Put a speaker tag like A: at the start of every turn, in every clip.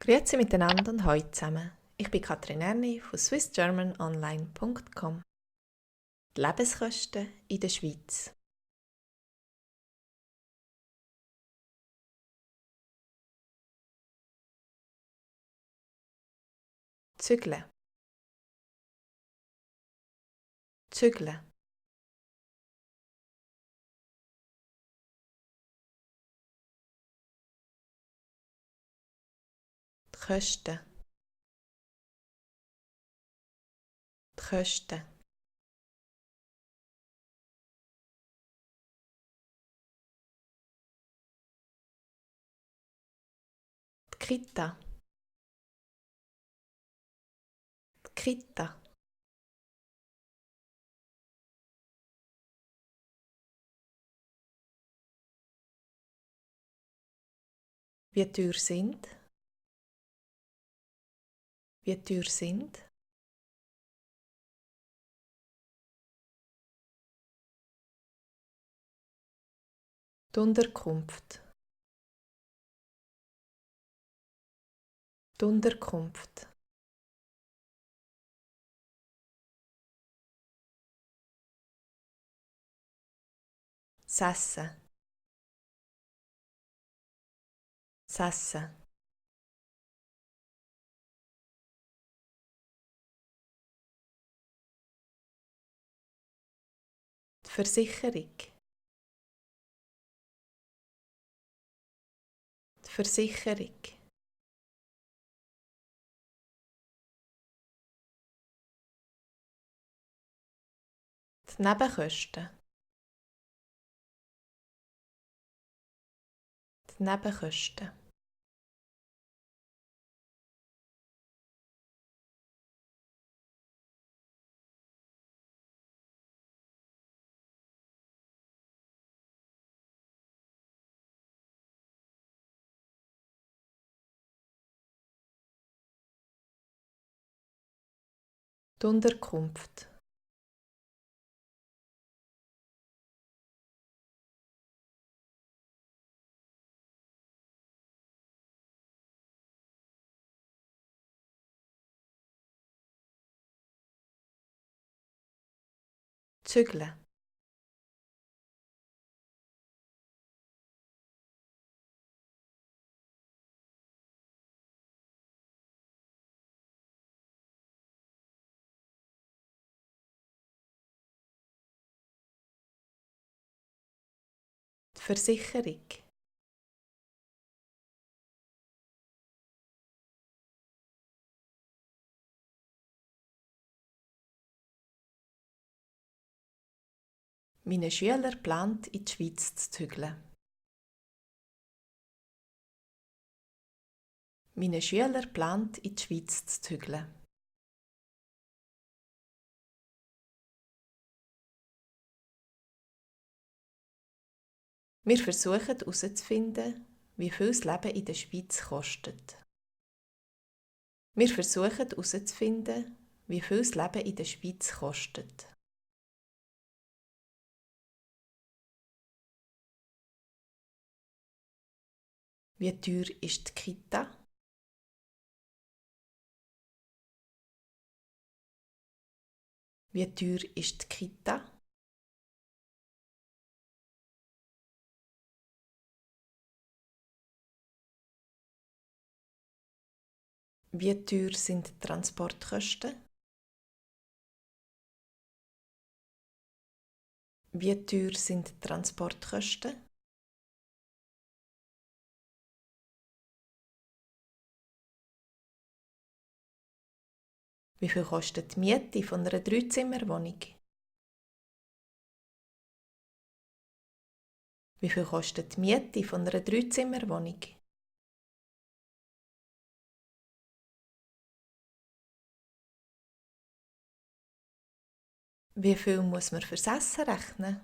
A: Grüezi miteinander und hallo zusammen. Ich bin Katrin Erni von swissgermanonline.com. Die Lebenskosten in der Schweiz. Zügeln. Zügeln. Die Kosten. Die Kosten. Die Kita. Die Kita. Wie teuer sind? Wie teuer sind? Die Unterkunft. Die Unterkunft. Das Essen. Das Essen. Die Versicherung. Die Versicherung. Die Nebenkosten. Die Nebenkosten. Die Unterkunft. Zügeln. Die Versicherung. Meine Schüler plant in die Schweiz zu zügeln. Meine Schüler plant in die Schweiz zu zügeln. Wir versuchen herauszufinden, wie viel das Leben in der Schweiz kostet. Wir versuchen herauszufinden, wie viel das Leben in der Schweiz kostet. Wie teuer ist die Kita? Wie teuer ist die Kita? Wie teuer sind die Transportkosten? Wie teuer sind die Transportkosten? Wie viel kostet die Miete von einer Dreizimmerwohnung? Wie viel kostet die Miete von einer Dreizimmerwohnung? Wie viel muss man fürs Essen rechnen?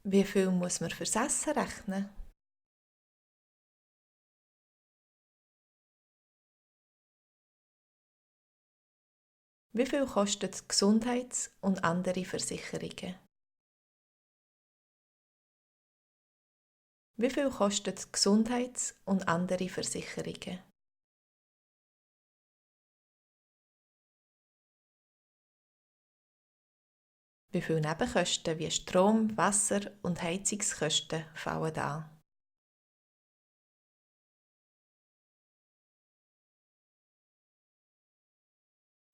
A: Wie viel muss man fürs Essen rechnen? Wie viel kosten Gesundheits- und andere Versicherungen? Wie viel kosten Gesundheits- und andere Versicherungen? Wie viele Nebenkosten wie Strom, Wasser und Heizungskosten fallen an?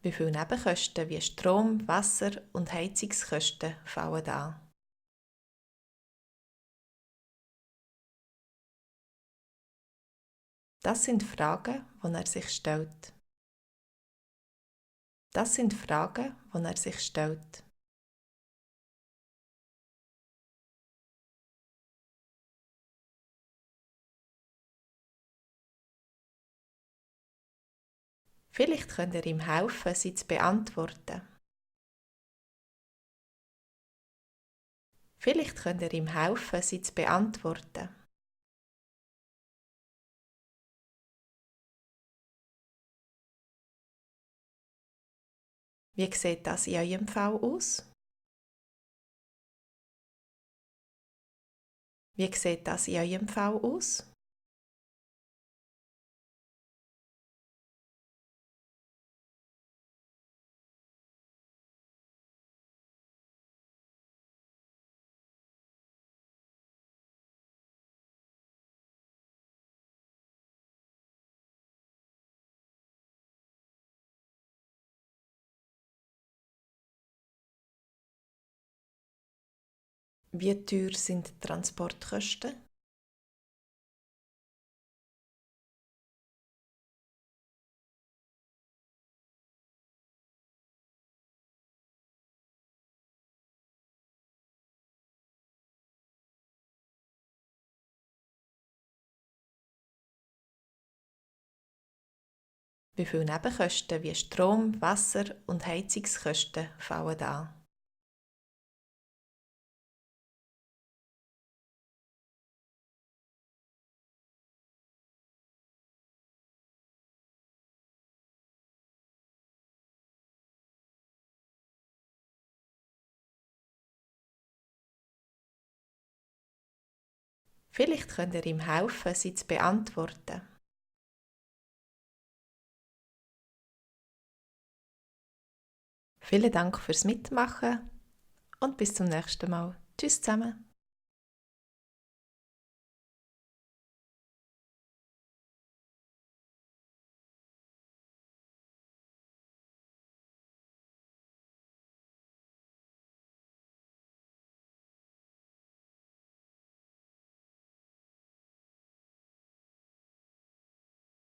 A: Wie viele Nebenkosten wie Strom, Wasser und Heizungskosten fallen an? Das sind Fragen, die er sich stellt. Das sind Fragen, die er sich stellt. Vielleicht könnt ihr ihm helfen, sie zu beantworten. Vielleicht könnt ihr ihm helfen, sie zu beantworten. Wie sieht das in eurem Fall aus? Wie sieht das in eurem Fall aus? Wie teuer sind die Transportkosten? Wie viele Nebenkosten wie Strom, Wasser und Heizungskosten fallen an? Vielleicht könnt ihr ihm helfen, sie zu beantworten. Vielen Dank fürs Mitmachen und bis zum nächsten Mal. Tschüss zusammen.